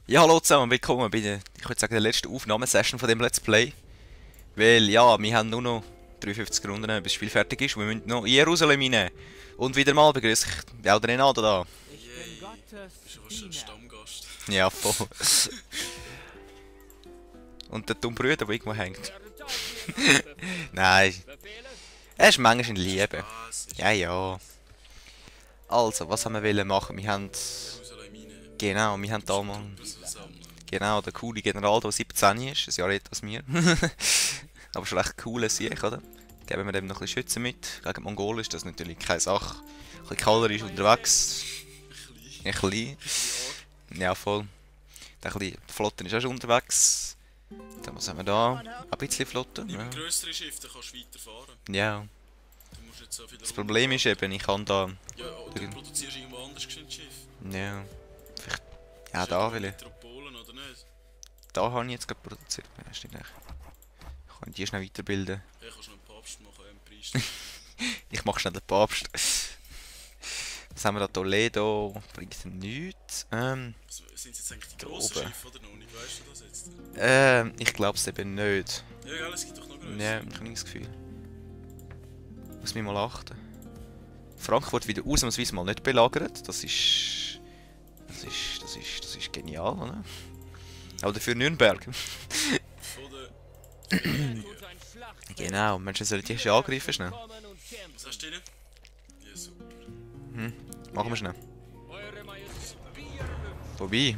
Ja, hallo zusammen, willkommen bei der, ich würde sagen, der letzten Aufnahmesession von dem Let's Play. Weil, ja, wir haben nur noch 53 Runden, bis das Spiel fertig ist. Wir müssen noch Jerusalem rein. Und wieder mal begrüße ich den Renato da. Yay, bist du fast ein Stammgast. Ja, voll. Und der dumme Bruder, der irgendwo hängt. Nein, er ist manchmal in Liebe. Spaß, ist Ja, ja. Also, was haben wir wollen machen? Wir haben... Jerusalem rein. Genau, wir haben da mal... Truppen sammeln. Genau, der coole General, der 17 ist, ein Jahr älter als mir. Aber schon recht cooler Sieg, oder? Geben wir dem noch ein bisschen Schützen mit. Gegen Mongolen ist das natürlich keine Sache. Ein bisschen Kaller ist unterwegs. Ein klein. Ja, voll. Der kleine Flotte ist auch schon unterwegs. Dann was haben wir da? Ein bisschen Flotte. Über Ja. grössere Schiffe kannst du weiterfahren. Ja. Du musst nicht so viel Das Problem ist eben, ich kann da... Ja, oder du produzierst irgendwo anders geschwind Schiff. Ja. Vielleicht... Ja, Ist da ja will ich. Metropolen, oder nicht? Da habe ich jetzt gerade produziert. Ja, stimmt nicht. Ich kann die schnell weiterbilden. Ja, kannst du noch einen Papst machen, einen Priester. Ich mach schnell den Papst. Was haben wir da? Toledo bringt nichts. Sind es jetzt eigentlich die Da grossen oben. Schiffe oder noch nicht? Weißt du das jetzt? Ich glaube es eben nicht. Ja, gell, es gibt doch noch größere. Ja, ich habe nicht das Gefühl. Muss mich mal achten. Frankfurt wieder ausnahmsweise mal nicht belagert. Das ist genial, oder? Aber dafür Nürnberg. Von der... Genau, Menschen sollen dich schon angreifen schnell. Was hast du drin? Ja, super. Machen wir schnell. Wobei,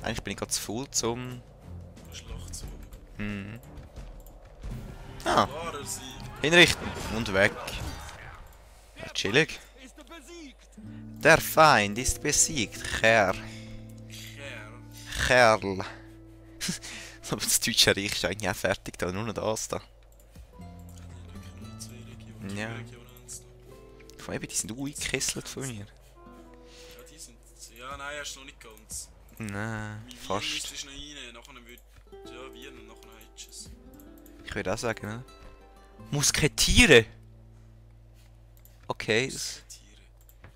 eigentlich bin ich gerade zu voll zum... Schlachtzug. Ah, Wahrer Sieg. hinrichten und weg. Ja, chillig. Der Feind ist besiegt, Herr. Kerl. Kerl. Aber das Deutsche Reich ist eigentlich auch fertig, da nur noch das da. Nur zwei Regionen. Ja. Zwei Regionen haben sie noch. Von eben, die sind gekesselt von mir. Ja, die sind... Ja, nein, hast du noch nicht ganz. Nein, Wie Wien fast. müsstest du noch rein, nachher wird... Ja, Wien und nachher hättest du es. Ich würde auch sagen, ne? Musketiere! Okay, das... Tiere.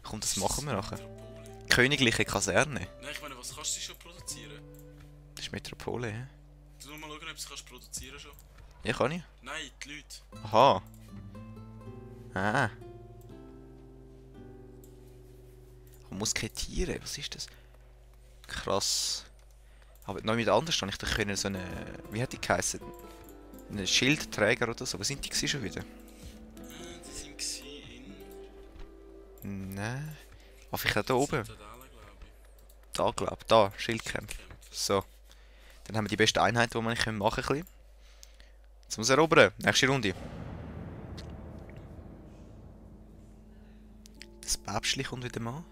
Komm, das machen wir nachher. Metropole. Königliche Kaserne. Nein, ich meine, was kannst du schon produzieren? Das ist Metropole, ja? Du musst mal schauen, ob du es kannst produzieren schon. Ja, kann ich. Nein, die Leute. Aha. Ah. Oh, Musketiere, was ist das? Krass. Aber noch mit anders stand ich da können so eine... Wie hat die geheißen? Einen Schildträger oder so. Was sind die gewesen schon wieder? Die sind gewesen in... Nein. Ah, vielleicht auch da oben. Zitadelle, glaube ich. Da, glaub da. Schildkämpfe. So. Dann haben wir die beste Einheit, die wir machen können. Jetzt muss er erobern. Nächste Runde. Das Päpstli kommt wieder mal.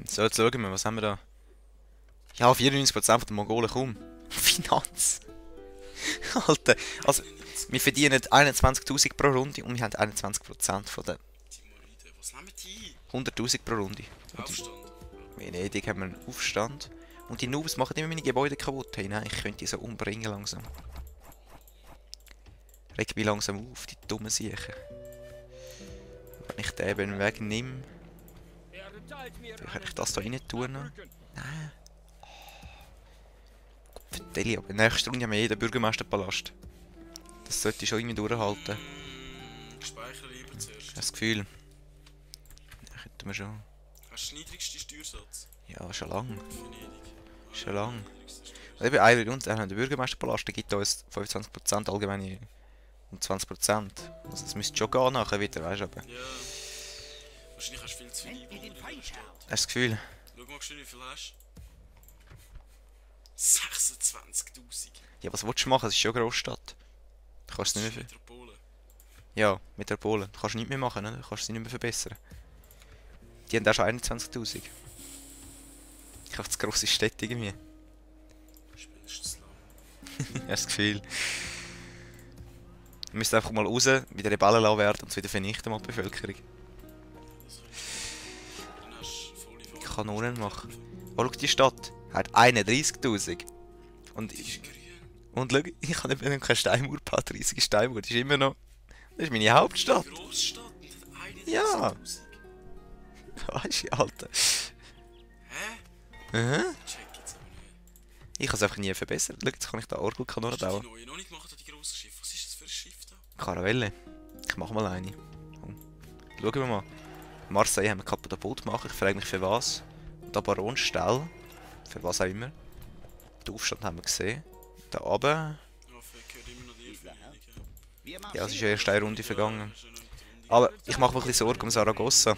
So, jetzt schauen wir, was haben wir da? Ja, 94% von den Mongolen, komm. Finanz. Alter, also, wir verdienen 21.000 pro Runde und wir haben 21% von den Timoride. Was nehmen die? 100.000 pro Runde. Und Aufstand. in Venedig haben wir einen Aufstand. Und die Noobs machen immer meine Gebäude kaputt. Hey, nein, ich könnte die so umbringen langsam. Reg mich langsam auf, die dummen Siechen. Wenn ich den eben wegnehme, dann kann ich das da rein tun. Nein. Vertelle, aber in der nächsten Runde haben wir jeden Bürgermeisterpalast. Das sollte ich schon irgendwie durchhalten. Speicher lieber Ich zuerst. habe das Gefühl. Ja, könnten wir schon. Hast du den niedrigsten Steuersatz? Ja, schon lange. Venedig. Schon lang. Niedrigster Steuersatz. Und eben eine Runde, der Bürgermeisterpalast, der gibt uns 25% allgemeine und 20%. Also das müsste schon gehen nachher wieder, weißt du, aber... Ja. Wahrscheinlich hast du viel zu viele Einwohner in dieser Stadt. Hast du das Gefühl? Schau mal schnell, wie viel hast du? 26.000. Ja, was willst du machen? Es ist schon eine Großstadt. Du kannst es Das nicht ist mehr... Metropole. Ja, Metropole. Du kannst nichts mehr machen, ne? Du kannst sie nicht mehr verbessern. Die haben auch schon 21.000. Ich habe das grosse Städte irgendwie. Spielst das Land. Ich habe das Gefühl. Wir müssen einfach mal raus, wieder Rebellen lassen werden und es wieder vernichten, mal die Bevölkerung. Das ist dann hast du volle Fahrt. Kanonen machen. Oh, schau, die Stadt hat 31.000. Und, Die ist grün. und schau, ich habe eben keine Steinmauer gebaut, 30 Steinmauer, das ist immer noch... Das ist meine Hauptstadt. Grossstadt und hat 31.000. Ja. Weißt du, Alter. Hä? Check jetzt aber nicht. Ich habe es einfach nie verbessert. Schau, jetzt kann ich da Orgelkanonen Hast du bauen. die neue noch nicht gemacht, die grossen Schiffe? Was ist das für ein Schiff da? Karavelle. Ich mache mal eine. Komm. Schauen wir mal. Marseille haben wir kaputt Boot gemacht. Ich frage mich für was. Und da Baronstall. Für was auch immer. Den Aufstand haben wir gesehen. Da oben. Ja, gehört immer noch dir für die. Ja, es ist ja erst eine Runde vergangen. Ist ja noch nicht die Runde. Aber ich mache mir ein bisschen Sorgen um Saragossa.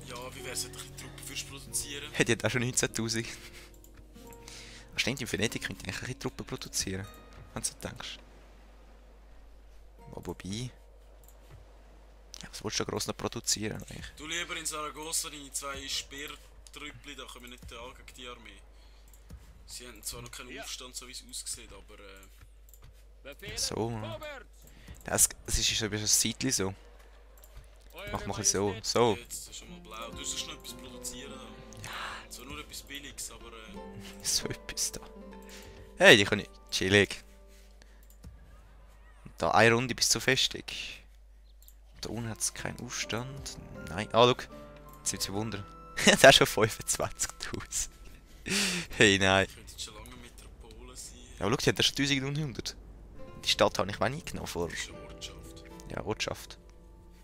Ja, wie wär's, hätte ich ein bisschen Truppen fürs Produzieren? Hat ja auch schon 19'000. Stimmt, in Venedig könnte ich eigentlich ein bisschen Truppen produzieren. Wenn du so denkst. Wobei... Ja, was willst du da gross noch produzieren eigentlich? Du lieber in Saragossa deine 2 Speertrüppli, da kommen nicht an gegen die Armee. Sie haben zwar noch keinen Aufstand, so wie es aussieht, aber So. Es ist schon ein bisschen ein Zeitchen so. Mach mal ein bisschen so. So. jetzt ist schon mal blau. Du sollst noch etwas produzieren da. Ja. Zwar nur etwas Billiges, aber So etwas da. Hey, die kann ich... Chillig. Und da eine Runde bis zur Festung. Da unten hat es keinen Aufstand. Nein. Ah, schau. Jetzt wird's ein Wunder. Das ist schon 25'000. Hey, nein. ich könnte jetzt schon lange Metropole sein. Ja, aber schau, die hat schon 1900. Die Stadt habe ich wenig genommen vor... Das ist eine Ortschaft. Ja, Ortschaft.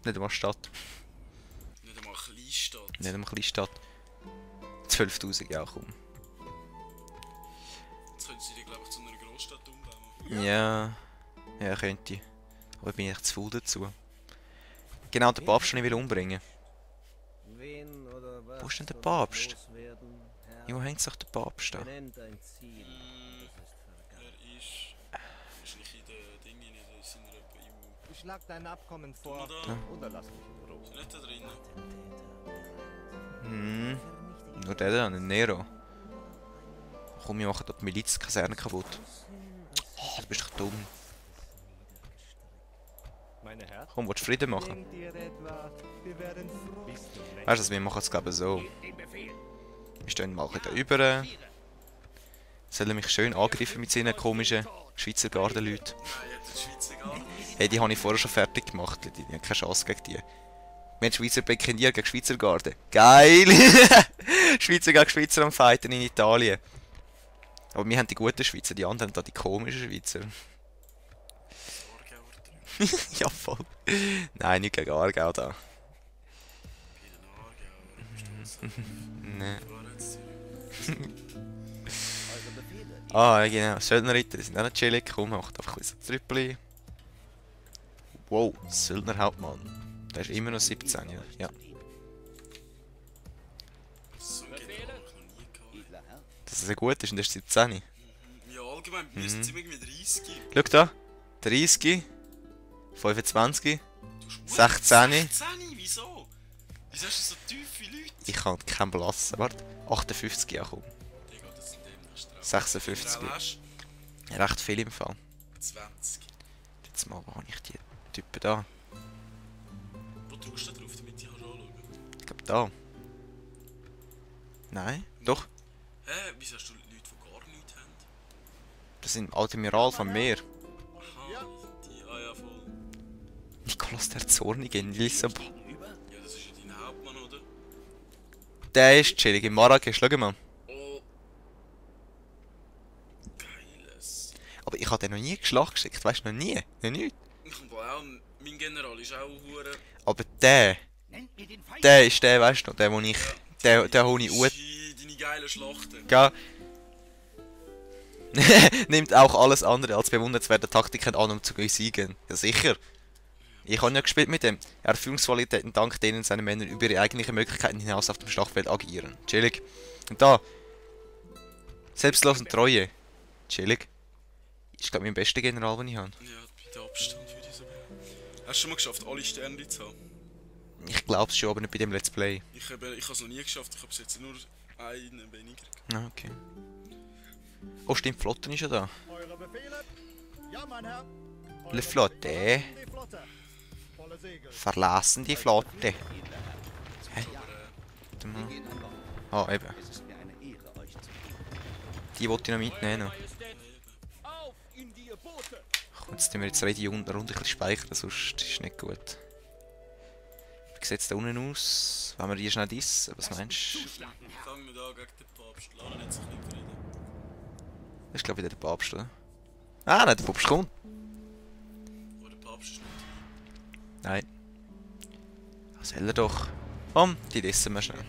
Nicht einmal Stadt. Nicht einmal eine Kleinstadt. Nicht einmal kleine Stadt. 12'000, ja komm. Jetzt könnten sie die, glaube ich, zu einer Großstadt umbauen. Ja. Ja, könnte. Aber bin ich zu faul dazu. Genau, den Papst will ich umbringen. Wo Wo ist denn der Papst? Jo, hängt sich der Papst da? Wer ist wahrscheinlich in den Dingen, in seiner EU. Ich schlag dein Abkommen vor Da. oder lass mich in Ruhe. Ist nicht da drinnen? Hm. Nur der da, ein Nero. Komm, wir machen da die Milizkaserne kaputt. Oh, du bist doch dumm. Meine Herren, Komm, willst du Frieden machen? denkt ihr etwa, wir werden froh? Bist du Weißt du, wir machen es glaube ich so. Wir stehen mal da über. Sollen mich schön angreifen mit seinen komischen Schweizer Gardenleuten. Nein, er hat den Schweizer Garten. Hey, die habe ich vorher schon fertig gemacht. Die haben keine Chance gegen die. Wir haben Schweizer Bekenier gegen Schweizer Garde. Geil! Schweizer gegen Schweizer am Fighten in Italien. Aber wir haben die guten Schweizer, die anderen haben da die komischen Schweizer. Aargauer drüben. Ja, voll. Nein, nicht gegen Aargau da. Bei den Aargauer. Bist du uns Nee. Wahrheitszürich? Ah, ja, genau. Söldnerritter, die sind auch noch chillig. Komm, macht einfach ein bisschen Trüppeli. Wow, Söldnerhauptmann. Der ist immer noch 17, ja. Ja. So ein General habe ich noch nie gehabt. Dass er so gut ist und der ist 17. Ja, allgemein müssten sie irgendwie 30 geben. Schau da. 30, 25, Du hast 16. 16? Wieso? Wieso hast du so tiefe Leute? Ich habe keinen Blassen. Warte. 58, ja komm. Digga, das sind demnächst drauf. 56. Wie viel hast Recht viel im Fall. du? 20. Jetzt mal, wo habe ich die Typen da? Wo drückst du da drauf, damit ich anschauen kann? Ich glaube da. Nein? Doch. Hä? Wieso hast du Leute, die gar nichts haben? Das sind Admiral vom Meer. Aha, die, ja voll. Nikolaus der Zornige in Lissabon. Ja, das ist ja dein Hauptmann, oder? Der ist chillig in Marrakesch, schau mal. Oh. Geiles. Aber ich habe den noch nie geschlagen geschickt, weißt du, noch nie. Noch nicht. Ich bin auch, mein General ist auch hure. Aber der ist der, weißt du noch, der, wo ich. Der hole ich ut. Deine geile Schlachten. Gell? Nimmt auch alles andere als bewundernswerte Taktiken an, um zu siegen. Ja, sicher. Ich habe ja gespielt mit dem. Er hat Führungsqualitäten dank denen seine Männer über ihre eigentlichen Möglichkeiten hinaus auf dem Schlachtfeld agieren. Chillig. Und da. Selbstlos und Treue. Chillig. Ist glaube ich mein bester General, den ich habe. Ja, bei der Abstand würde ich so behaupten. Hast du schon mal geschafft, alle Sterne zu haben? Ich glaube es schon, aber nicht bei dem Let's Play. Ich habe es noch nie geschafft, ich habe jetzt nur einen weniger. Ah, okay. Oh stimmt, die Flotte ist ja da. Eure Befehle? Ja, mein Herr. Le Flotte. Die Flotte. Volle Segel. Verlassen die Flotte. Hä? Warte mal. Ah, eben. Die wollte ich noch mitnehmen. Auf in die Boote. Komm, jetzt tun wir jetzt ready Runde ein bisschen speichern, sonst ist es nicht gut. Wie sieht es da unten aus? Wenn wir die schnell dissen, was meinst du? Fangen wir an gegen den Papst. Lara hat sich nicht geredet. Das ist glaube ich wieder der Papst, oder? Ah, nein, der Papst kommt. Aber der Papst ist nicht. Nein. Was soll er doch? Komm, die dissen wir schnell.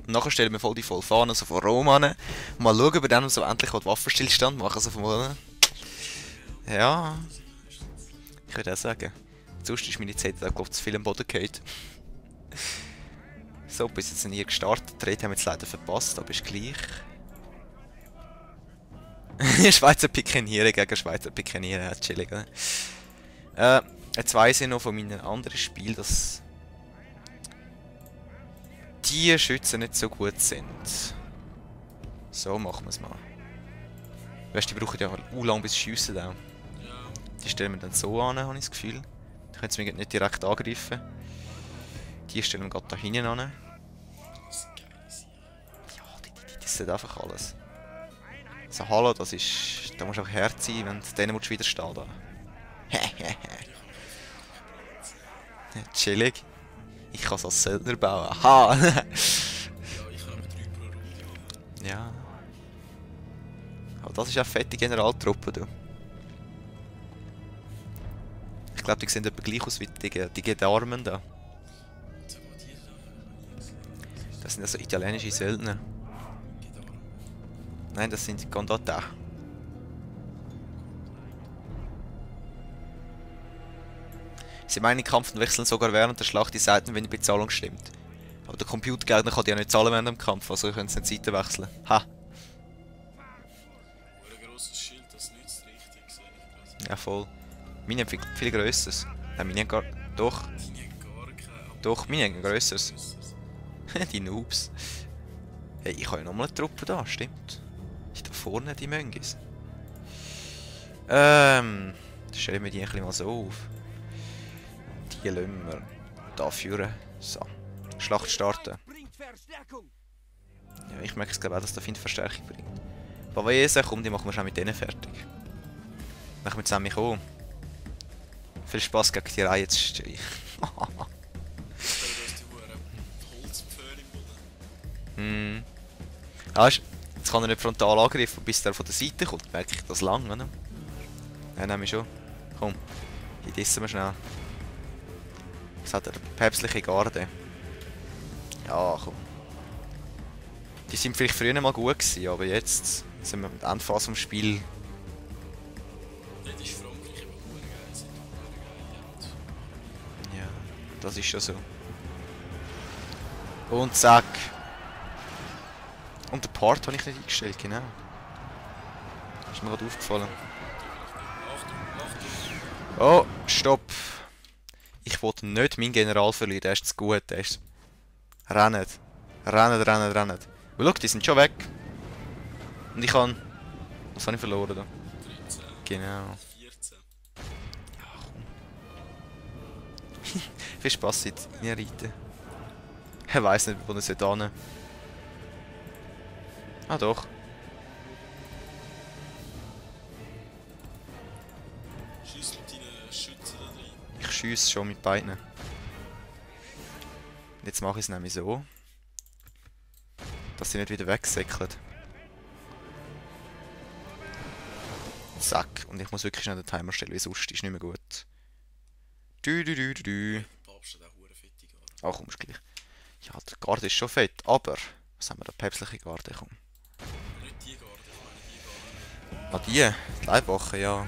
Nachher stellen wir voll die Fahnen so von Rom an. Mal schauen, bei denen so endlich den Waffenstillstand machen. So von ja. Ich würde auch sagen. Sonst ist meine Zeit da, glaube ich, zu viel am Boden gefallen. So, bis jetzt sind hier gestartet. Die Rede haben wir jetzt leider verpasst, aber ist gleich. Schweizer Pikenieren gegen Schweizer Pikenieren, chillig, oder? Jetzt weiss ich noch von meinem anderen Spiel, dass die Schützen nicht so gut sind. So machen wir es mal. Weißt du, die brauchen ja lang bis sie schiessen auch. Ja. Die stellen wir dann so an, habe ich das Gefühl. Da können sie mich nicht direkt angreifen. Die stellen wir gerade da hinten an. Das ist geil. Ja, die sind einfach alles. So, hallo, das ist... Da musst du auch Herz sein, wenn du denen widerstehen da. Chillig. Ich kann so Söldner bauen. Aha! Ja, ich habe 3 pro Runde. Ja. Aber das ist auch fette Generaltruppe, du. Ich glaube, die sehen etwa gleich aus wie die Gendarmen da. Sag mal, die da. Das sind also italienische Söldner. Nein, das sind Gondota. Sie meinen, Kampf wechseln sogar während der Schlacht die Seiten, wenn die Bezahlung stimmt. Aber der Computergegner kann die ja nicht zahlen während dem Kampf, also können sie nicht Seiten wechseln. Ha! Ein grosses Schild, das nützt richtig, sehe ich gerade. Ja, voll. Meine haben viel grösseres. Nein, meine haben gar... Doch. Die haben gar keine... Doch, meine haben ein grösseres. Die Noobs. Hey, ich habe ja nochmal eine Truppe da, stimmt. Ist da vorne die Möngis? Stellen wir die ein bisschen mal so auf. Die lassen wir da führen. So. Schlacht starten. Ja, ich merke es glaube auch, dass der Find Verstärkung bringt. Bavese, komm, die machen wir schon mit denen fertig. Machen wir zusammen kommen. Viel Spaß gegen die Reihe zu stehen. Stell dir die Huren Holzpföhle im Boden. Weißt du, jetzt kann er nicht frontal angreifen, bis der von der Seite kommt. Merke ich das lang, oder? Ja, nehme ich schon. Komm, hier dissen wir schnell. Was hat er? Päpstliche Garde. Ja, komm. Die sind vielleicht früher mal gut gewesen, aber jetzt sind wir am Endphase vom Spiel. Das ist Frankreich eben gut geil, sind auch geil. Ja, das ist schon so. Und zack. Und den Part habe ich nicht eingestellt, genau. Ist mir gerade aufgefallen. Achtung, Achtung! Oh, stopp! Ich wollte nicht meinen General verlieren, der ist zu gut. Der ist... Rennt! Rennt, rennt, rennt! Und schau, die sind schon weg. Und ich kann... Was habe ich verloren da? 13, Genau. 14. Viel Spaß jetzt reinreiten. Er weiss nicht, wo er hin sollte. Ah doch. Schieß mit deinen Schützen da rein. Ich schiesse schon mit beiden. Jetzt mache ich es nämlich so, dass sie nicht wieder wegsäckeln. Zack. Und ich muss wirklich schnell den Timer stellen, weil sonst ist nicht mehr gut. Dü. Der Papst hat auch hure fette Garde. Ah, komm, ist gleich. Ja, der Garde ist schon fett, aber... Was haben wir da? Päpstliche Garde, komm. Nicht die Garde, ich meine die Garde. Ah, die Leibwache, ja.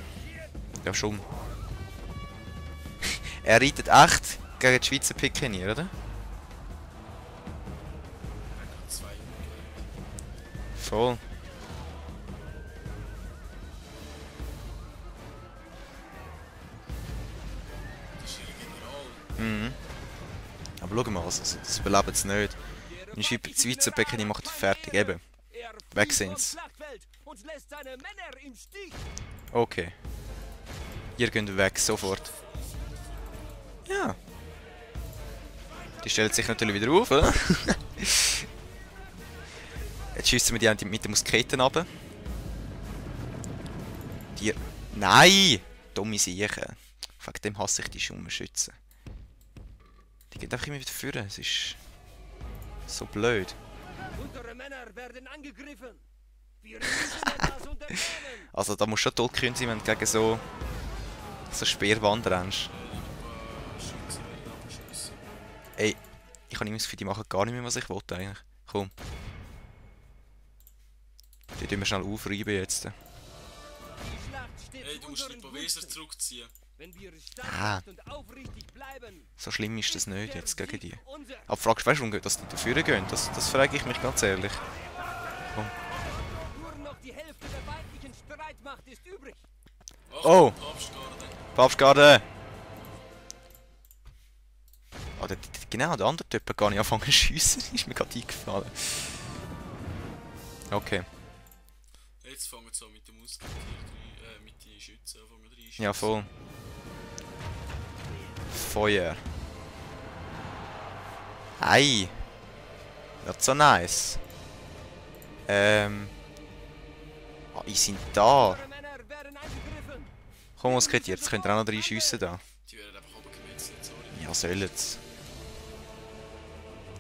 Ja, schon. Er reitet echt gegen die Schweizer Pikenier, oder? Er hat 2 umgelegt. Voll. Das ist ihr General. Mhm. Aber schau mal, also, das überleben sie nicht. Die Schweizer Pikenier machen fertig, eben. Weg sind's. Okay. Ihr geht weg, sofort. Ja. Die stellt sich natürlich wieder auf, oder? Jetzt schiessen wir die mit den Musketen runter. Die... Nein! Dumme Siechen. Wegen dem hasse ich die Schummenschützen. Die gehen einfach immer wieder führen. Es ist so blöd. Unsere Männer werden angegriffen. Wir müssen etwas unternehmen. Also da musst du schon tollkühn sein, wenn du gegen so Speerwand rennst. Schützen werden abgeschossen. Ey, ich habe immer das Gefühl, die machen gar nicht mehr, was ich wollte eigentlich. Komm. Die tun wir schnell aufreiben jetzt. Die Schlacht steht Hey, zu du musst die unseren Poweser Gunsten. zurückziehen. Wenn wir standhaft Ah. und aufrichtig bleiben, So schlimm ist das nicht der jetzt gegen Sieg die. unser. Aber fragst du, weißt du, warum dass die dafür gehen? Das frage ich mich ganz ehrlich. Nur noch die Hälfte der feindlichen Streitmacht ist übrig. Oh! Papstgarde. Papstgarde! Oh, genau, der andere Typ hat gar nicht angefangen zu schiessen. Ist mir gerade eingefallen. Okay. Jetzt fangen sie an mit dem Musketier, mit den Schützen, fangen wir rein. Ja, voll. Feuer. Ei! Not so nice. Ah, die sind da. Unsere Männer werden angegriffen. Komm, Musketier, jetzt könnt ihr auch noch reinschiessen da. Die werden einfach runtergemetzelt, sorry. Ja, sollen's.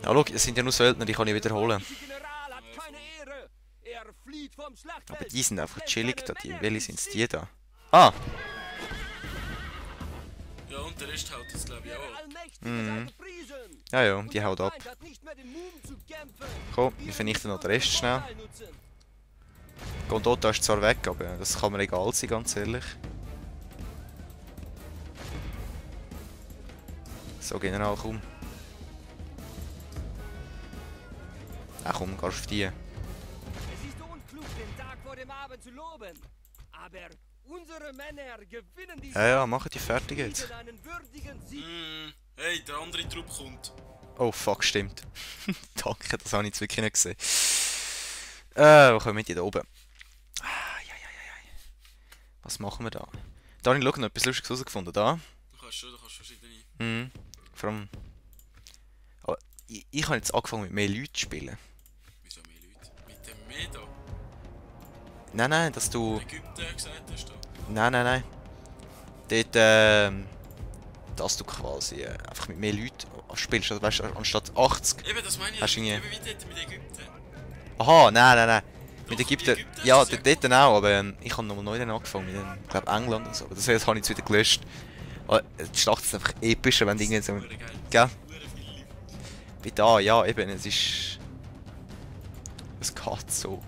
Ja, schau, es sind ja nur Söldner, die kann ich wiederholen. Der General hat keine Ehre. Er flieht vom Schlachtfeld. Aber die sind einfach Lässt chillig seine da. Die, Männer welche im sind Stich. die da? Ah! Ja, und der Rest haut jetzt, glaube ich, Der auch ab. Allmächtige Mhm. sei gepriesen. Ja, ja, Unser die haut ab. Feind hat nicht mehr den Mumm zu kämpfen. Komm, wir vernichten noch den Rest schnell. Vorteil nutzen. Gondota ist zwar weg, aber das kann mir egal sein, ganz ehrlich. So, General, komm. Ach komm, gehst auf die. Es ist unklug, den Tag vor dem Abend zu loben. Aber unsere Männer gewinnen diesen Ja, ja, machen die fertig jetzt. Frieden einen würdigen Sieg. Hey, der andere Trupp kommt. Oh fuck, stimmt. Danke, das habe ich jetzt wirklich nicht gesehen. Wo kommen die da oben? Was machen wir da? Daniel, schau, noch etwas Lustiges herausgefunden. Da. Du kannst verschiedene... Mhm. Vor allem... Aber ich habe jetzt angefangen mit mehr Leuten zu spielen. Wieso mehr Leute? Mit dem mehr da? Nein, nein, dass du... Ägypter gesagt hast du? Nein, nein, nein. Dort, dass du quasi einfach mit mehr Leuten spielst. Also, weißt du, anstatt 80. Eben, das meine ich. Hast du irgendwie- Eben wie dort mit Ägypten. Aha, nein, nein, nein. Mit Doch, Ägypten. mit Ägypten Ja, ist es dort auch, aber ich habe nochmal neu dann angefangen mit dem, ich glaube, England und so. Aber das habe ich jetzt wieder gelöscht. Aber die Schlacht ist einfach epischer, wenn die irgendwie so. Hure geil. Gell? Hure viele Leute. Wie da, ja, eben, es ist. Es geht so.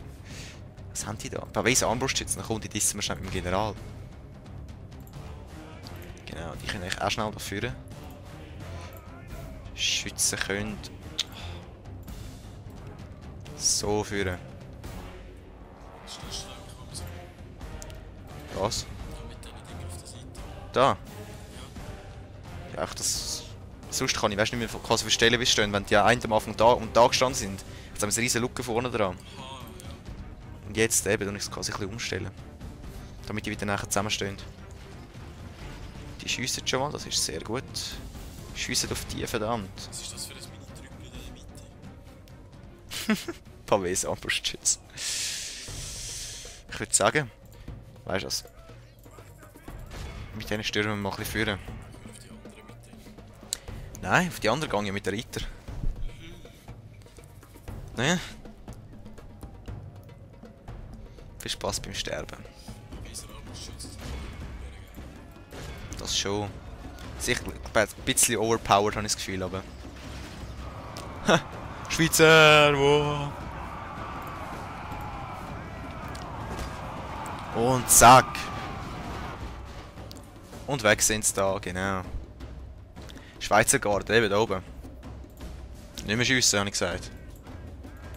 Was haben die da? Bei weißen Armbrustschützen, dann kommt die dissen wir schnell mit dem General. Genau, die können eigentlich auch schnell da führen. Schützen können. So führen. Das ist schlau, ich komme so. Was? Ja, mit diesen Dingen auf der Seite. Da? Ja, einfach das. Sonst kann ich weißt, nicht mehr quasi verstellen, wie sie stehen, wenn die einen am Anfang da und da gestanden sind. Jetzt haben wir eine riesen Lücke vorne dran. Aha, ja. Und jetzt eben tue ich es quasi ein bisschen umstellen. Damit die wieder nachher zusammenstehen. Die schiessen schon mal, das ist sehr gut. Schiessen auf die, verdammt. Was ist das für ein Mini-Trüppel da in der Mitte? Pavés Armbrustschütze. Ich würde sagen, weißt du was? Mit denen stürmen wir mal ein bisschen führen. Auf die andere Mitte. Nein, auf die andere gehe ich mit der Reiter. Ne? Viel Spaß beim Sterben. Weißer Armbrustschütze sind hure geil. Das schon. Sicher ein bisschen overpowered habe ich das Gefühl, aber. Ha! Schweizer! Wow. Und zack! Und weg sind sie da, genau. Schweizer Garde, eben da oben. Nicht mehr schiessen, habe ich gesagt.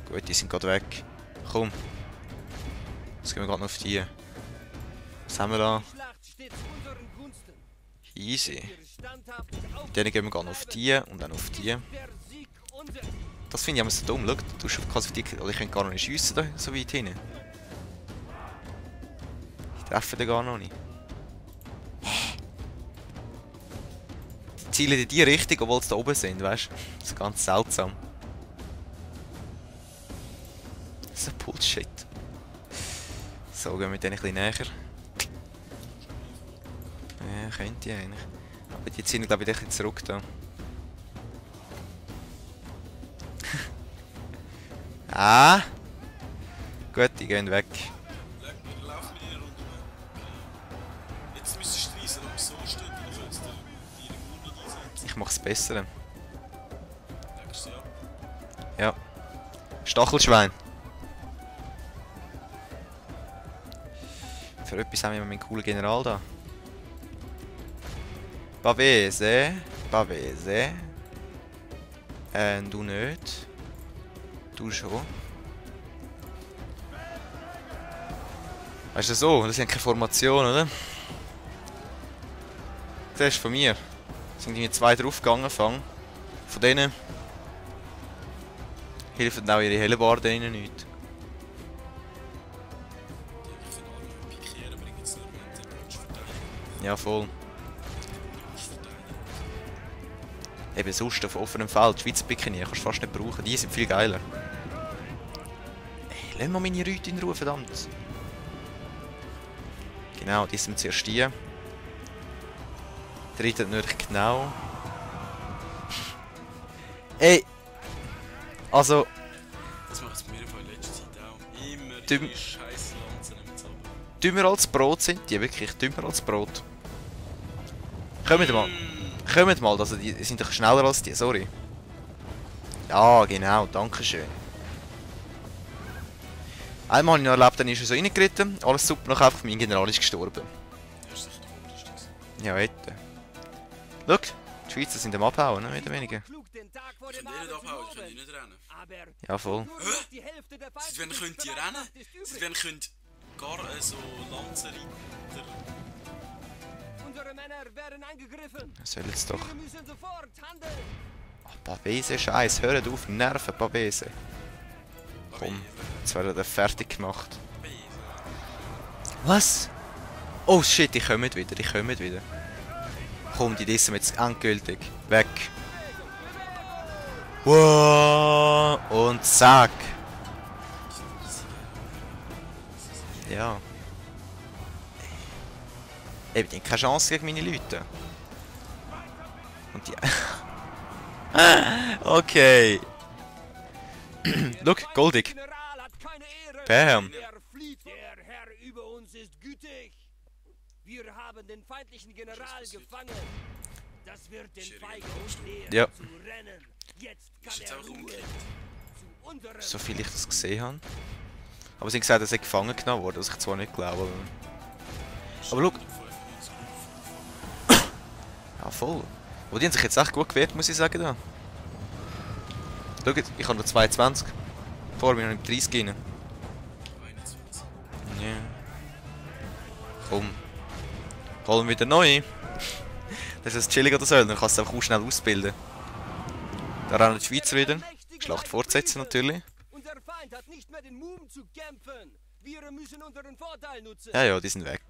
Gut, die sind gerade weg. Komm. Jetzt gehen wir gerade noch auf die. Was haben wir da? Die Schlacht steht zu unseren Gunsten. Easy. Wir standhaft und aufrichtig Dann gehen wir gerade auf die und dann auf die. der Sieg unser. Das finde ich immer so dumm. Schau, du tust quasi auf die. Oder ich kann gar noch nicht schiessen da, so weit hinten. Ich treffe den gar noch nicht. Die zielen in die Richtung, obwohl sie da oben sind, weißt du? Das ist ganz seltsam. Das ist ein Bullshit. So, gehen wir dann ein bisschen näher. Ja, könnte ich eigentlich. Aber die ziehen, glaube ich, ein bisschen zurück da. Ah! Gut, die gehen weg. Wir laufen mit ihnen runter. Jetzt müsstest du reisen, aber so stehen, dann könntest du deine Mund nicht einsetzen. Ich mach's besser. Legst du sie ab? Ja. Stachelschwein. Für etwas haben wir meinen coolen General da. Pavese. Pavese. Du nicht. Du schon. Weißt du so? Das sind keine Formation, oder? Das ist von mir. Es sind irgendwie 2 draufgegangen, Fang. Von denen hilft auch ihre Hellebarden ihnen nicht. Ich finde alle mit Pikieren bringen es nur, wenn du den verteidigen. Ja, voll. Brauchst verteidigen. Eben sonst auf offenem Feld, Schweizer Pikinier, kannst du fast nicht brauchen. Die sind viel geiler. Ey, lass mal meine Leute in Ruhe, verdammt. Genau, die sind zuerst die. Dritte nicht genau. Ey! Also, Das macht es bei mir in letzter Zeit auch. Immer Düm- die scheiß Lanzen im Zauber. dümmer als Brot sind die, wirklich dümmer als Brot. Kommt mal. Kommt mal, also die sind doch schneller als die, sorry. Ja, genau, danke schön. Einmal habe ich noch erlebt, dann ist er so reingeritten, alles super, noch einfach mein General ist gestorben. Das ist sicher der Vorderste. Ja, hätte. Schau, die Schweizer sind am Abhauen, ne, mehr oder weniger. Klug, den Tag vor Ich dem kann die nicht Abend zu abhauen, ich kann die loben. nicht rennen. Aber Ja, voll. nur noch die Hälfte der Seit wann feindlichen könnt ihr Streitmacht rennen? ist Seit übrig. wann könnt gar so Lanzenritter... Unsere Männer werden angegriffen. Soll jetzt doch. Wir müssen sofort handeln. Ach, Pavese, Scheiß, hört auf, Nerven, Pavese. Komm, jetzt wird er fertig gemacht. Was? Oh shit, die kommen wieder, die kommen wieder. Komm, die dissen wir jetzt endgültig. Weg. Wow, und zack. Ja. Eben, die haben keine Chance gegen meine Leute. Und die... Okay. Look, goldig. General hat keine Ehre. Bam. Er flieht. Der Herr über uns ist gütig. Wir haben den feindlichen General gefangen. Das wird den Feigen lehren Ja. zu rennen. Jetzt Ist kann jetzt er einfach Ruhe umgekehrt. zu unserem So viel ich das gesehen habe. Aber sie haben gesagt, er sei gefangen genommen worden, was ich zwar nicht glaube. Aber schau. Ja, voll. Aber die haben sich jetzt echt gut gewehrt, muss ich sagen. Da. Schau jetzt, ich habe noch 22. Vor mir noch nicht 30 rein. 21. Ja. Komm. Holen wieder neu. Das ist chillig oder so, dann kannst du es einfach auch schnell ausbilden. Da rennen die Schweizer wieder. Schlacht fortsetzen natürlich. Unser Feind hat nicht mehr den Mumm zu kämpfen. Wir müssen unseren Vorteil nutzen. Ja, ja, die sind weg.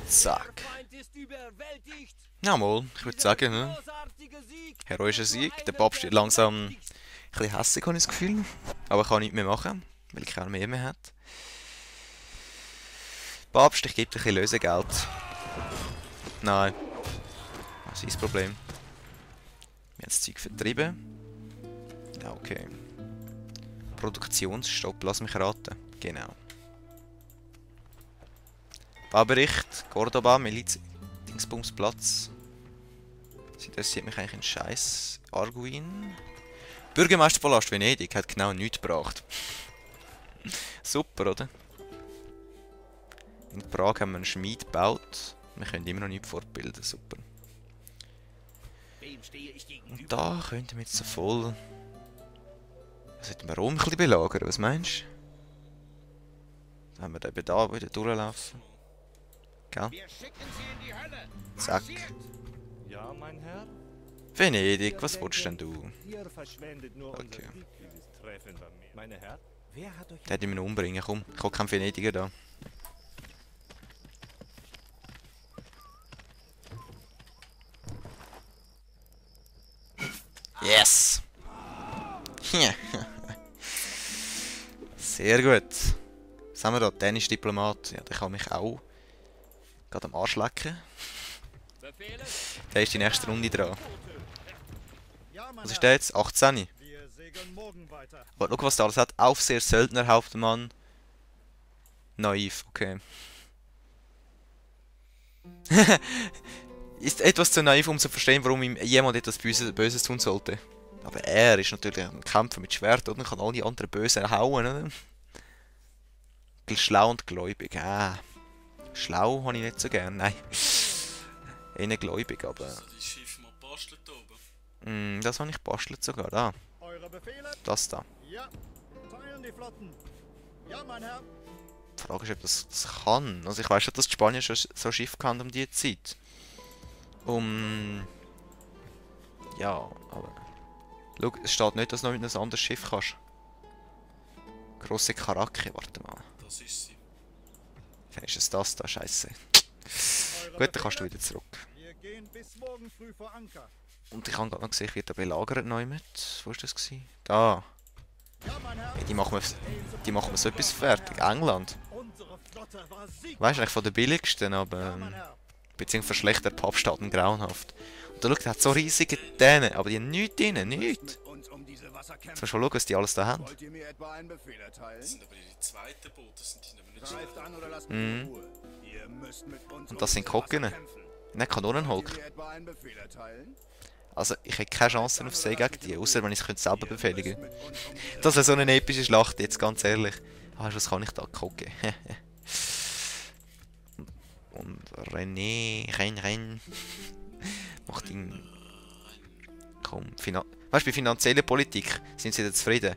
Der Zack. Feind ist überwältigt. Ja, mal, ich würde sagen, ne? Großartiger Sieg. Heroischer Sieg. Der Papst wird langsam ein bisschen hässlich, habe ich das Gefühl. Aber kann nichts mehr machen, weil er keine mehr hat. Papst, ich gebe dir ein bisschen Lösegeld. Nein. Was ist das Problem? Wir haben das Zeug vertrieben. Ja, okay. Produktionsstopp, lass mich raten. Genau. Baubericht, Cordoba, Miliz, Dingsbumsplatz. Sie interessiert mich eigentlich ein Scheiß. Arguin. Bürgermeisterpalast Venedig hat genau nichts gebracht. Super, oder? In Prag haben wir einen Schmied gebaut. Wir können immer noch nicht fortbilden, super. Und da könnten wir jetzt so voll... Sollten wir Rom ein bisschen belagern, was meinst du? Dann haben wir eben da wieder durchlaufen. Gell? Zack. Ja, mein Herr? Venedig, was willst denn du? Ihr verschwendet nur Okay. unser Glück, dieses Treffen bei mir. Meine Herr? Wer hat euch... Der hätte mich noch umbringen, komm. Ich habe keinen Venediger da. Yes! Sehr gut. Was haben wir da? Dänisch Diplomat. Ja, der kann mich auch Gerade am Arsch lecken. Befehle? Der ist die nächste Runde dran. Ja, mein Was ist Herr. der jetzt? 18. Wir segeln morgen weiter. Warte, schau, was da alles hat. Aufseher, Söldner, Hauptmann. Naiv, okay. Ist etwas zu naiv, um zu verstehen, warum ihm jemand etwas Böses tun sollte. Aber er ist natürlich ein Kämpfer mit Schwert, oder? Kann alle anderen Bösen hauen, oder? Schlau und gläubig, Schlau habe ich nicht so gern, nein. Eher gläubig, aber... So, die Schiffe mal bastelt oben. Das habe ich gebastelt sogar, da. Eure Befehle? Das da. Ja. Teilen die Flotten. Ja, mein Herr. Die Frage ist, ob das kann. Also ich weiß schon, dass die Spanier schon so Schiffe hatten um diese Zeit. Ja, aber... Schau, es steht nicht, dass du noch mit einem anderes Schiff kannst. Grosse Karake, warte mal. Das ist sie. Dann ist es das da, scheiße. Eure Gut, dann kannst du Befehle? wieder zurück. Wir gehen bis morgen früh vor Anker. Und ich habe gerade noch gesehen, ich werde belagert neu mit. Wo war das? Da. Ja, mein Herr. Hey, die machen wir so etwas fertig. England. Unsere Flotte war sieg. Weißt du, eigentlich von der billigsten, aber... Ja, mein Herr. beziehungsweise verschlechtert Papstaaten grauenhaft. Und da schau, der hat so riesige Dänen, aber die haben nichts drin, nichts. Uns um diese Wasser Jetzt kämpfen. musst du mal schauen, was die alles da haben. Wollt ihr mir etwa einen Befehl erteilen? Das sind aber ihre zweiten Boote, das sind die aber nicht Greift schnell. an oder lasst mich in Ruhe. Ihr müsst mit uns Und das sind diese Wasser Kocken. kämpfen. Nein, Wollt Kanonenholk. ihr mir etwa einen Befehl erteilen? Also, ich hätte keine Chance auf See gegen die, außer wenn ich es selber Ihr befehligen müsst mit uns um diese Das wäre so eine epische Schlacht, jetzt ganz ehrlich. Was kann ich da gucken? Und Renn. Mach ihn. Komm, weißt du, bei finanzieller Politik sind sie jetzt zufrieden.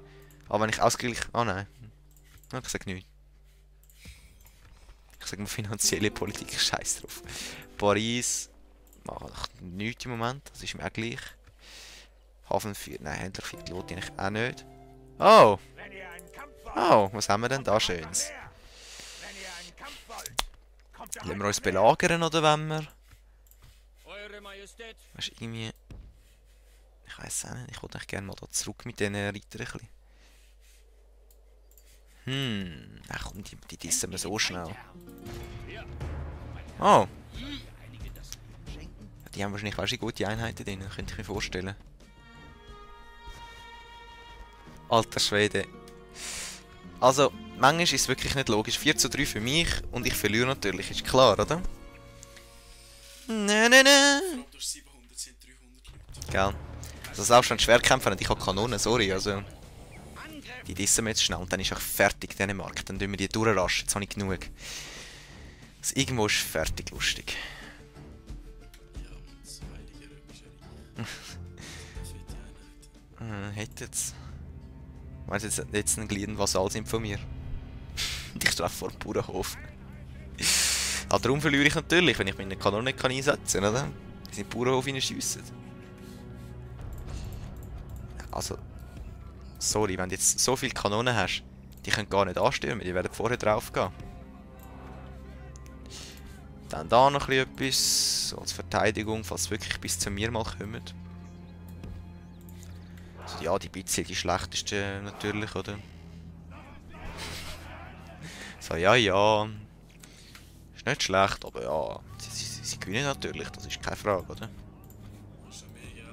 Aber wenn ich ausgeglichen... Ah nein. Ich sag nichts. Ich sag mal finanzielle Politik, scheiß drauf. Paris... Macht nichts im Moment, das ist mir auch gleich. Hafen 4... Nein, Händler 4 lohnt ich auch nicht. Oh! Wenn ihr einen Kampf wollt, Oh, was haben wir denn da Schönes? her. Wenn ihr einen Kampf wollt, kommt Wollen wir uns belagern oder wollen wir... Eure Majestät. Weißt du, irgendwie... Ich weiß auch nicht, ich wollte eigentlich gerne mal da zurück mit diesen Reitern ein bisschen. Ach komm, die dissen wir so schnell. Oh! Die haben wahrscheinlich auch schon gute Einheiten drin, könnte ich mir vorstellen. Alter Schwede. Also, manchmal ist es wirklich nicht logisch. 4:3 für mich und ich verliere natürlich, ist klar, oder? Nein. Warum durch 700 sind 300 Leute? Gell. Das ist auch schon Schwerkämpfer und ich habe Kanonen, sorry, also... Die dissen wir jetzt schnell und dann ist auch fertig, Dänemark. Dann tun wir die durchraschen, jetzt habe ich genug. Also irgendwo ist fertig lustig. Ja, und das heilige römische Reich. Fette Einheit. Hätte jetzt... Meinst du jetzt ein Glied Vasall sind von mir? Und ich stehe vor dem Bauernhof. Ah, darum verliere ich natürlich, wenn ich meine Kanone nicht einsetzen kann, oder? Die sind im Bauernhof reinschiessen. Also... Sorry, wenn du jetzt so viele Kanonen hast, die können gar nicht anstürmen, die werden vorher drauf gehen. Dann da noch etwas, so als Verteidigung, falls sie wirklich bis zu mir mal kommen. Also ja, die bisschen die schlechteste natürlich, oder? So, ja. Ist nicht schlecht, aber ja, sie gewinnen natürlich, das ist keine Frage, oder? Hast du mehr Geld?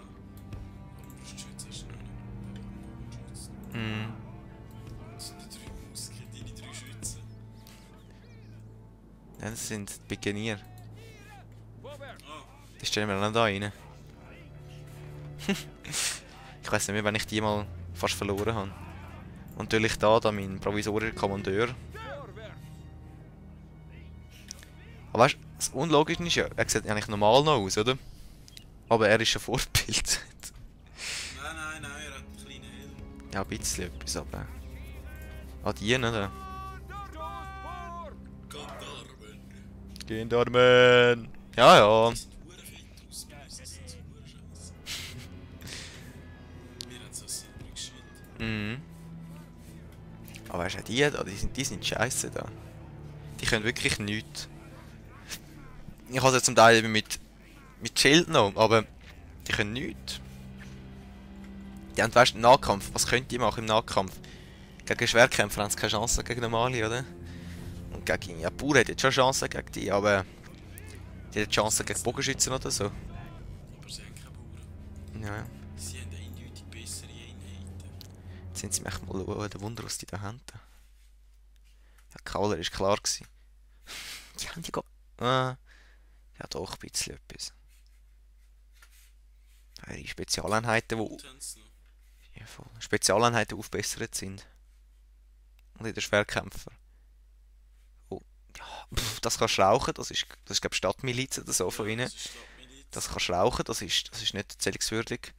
Warum brauchst du Schützen? Hast du noch nicht? Das sind die 3 Muskeln, deine 3 Schützen. Ja, das sind die Pikenier. Vorwärts. Ah, Die stellen wir dann da rein. Ich weiß nicht mehr, wenn ich die mal fast verloren habe. Und natürlich da mein provisorischer Kommandeur. Vorwärts. Aber weißt du, das Unlogische ist ja, er sieht eigentlich normal noch aus, oder? Aber er ist schon vorgebildet. nein, er hat einen kleinen Helm. Ja, ein bisschen etwas, aber... Ah, die, oder? Gendarmen. Gendarmen! Ja. Das sind Hurenfett aus, das sind so Hurenscheiße. Wir haben so ein silbriges Schild. Aber weißt du, die da, die sind scheiße da. Die können wirklich nichts. Ich habe sie zum Teil eben mit Schild noch, aber die können nichts. Die haben, weißt du, Nahkampf. Was könnt ihr machen im Nahkampf? Gegen Schwerkämpfer haben sie keine Chance gegen normale, oder? Und gegen ja, Bauer hat jetzt schon Chancen gegen die, aber Die haben die Chance gegen Bogenschützen oder so. Aber sie haben keine Bauern. Ja. Sie haben eindeutig bessere Einheiten. Jetzt sind sie mich mal schauen, Wunder, was die da haben. Ja, Kauler war klar gewesen. Die haben die ja, doch ein bisschen etwas. Die Spezialeinheiten, die Und haben sie noch. ja, voll. Spezialeinheiten die aufbessert sind. Und in den Schwerkämpfer. Oh, ja, das kannst du rauchen, das ist glaube ich Stadtmiliz oder so von ihnen. Das ist Stadtmiliz. Das kannst du rauchen, das ist nicht zählungswürdig.